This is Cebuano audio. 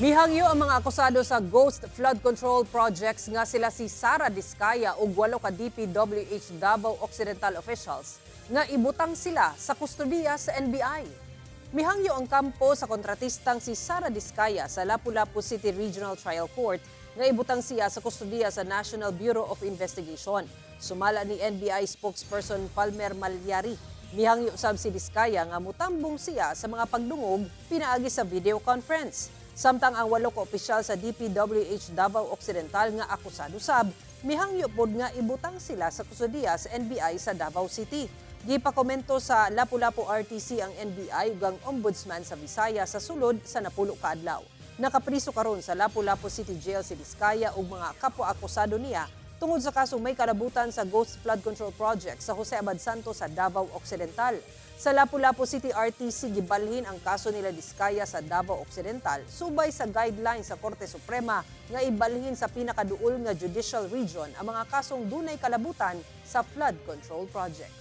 Mihangyo ang mga akusado sa Ghost Flood Control Projects nga sila si Sara Diskaya ug walo ka DPWH Davao Occidental officials nga ibutang sila sa kustodiya sa NBI. Mihangyo ang kampo sa kontratistang si Sara Diskaya sa Lapu-Lapu City Regional Trial Court nga ibutang siya sa kustodiya sa National Bureau of Investigation. Sumala ni NBI spokesperson Palmer Malyari, mihangyo usab si Diskaya nga mutambong siya sa mga pagdungog pinaagi sa video conference. Samtang ang walo ka opisyal sa DPWH Davao Occidental nga akusado sab, mihangyo pod nga ibutang sila sa kustodiya sa NBI sa Davao City. Gipakomento sa Lapu-Lapu RTC ang NBI ug ang Ombudsman sa Visayas sa sulod sa 10 ka adlaw. Nakapriso karon sa Lapu-Lapu City Jail si Diskaya ug mga kapwa-akusado niya tungod sa kasong may kalabutan sa Ghost Flood Control Project sa Jose Abad Santos sa Davao Occidental. Sa Lapu-Lapu City RTC gibalhin ang kaso nila Diskaya sa Davao Occidental subay sa guidelines sa Korte Suprema nga ibalhin sa pinakaduol nga judicial region ang mga kasong dunay kalabutan sa flood control projects.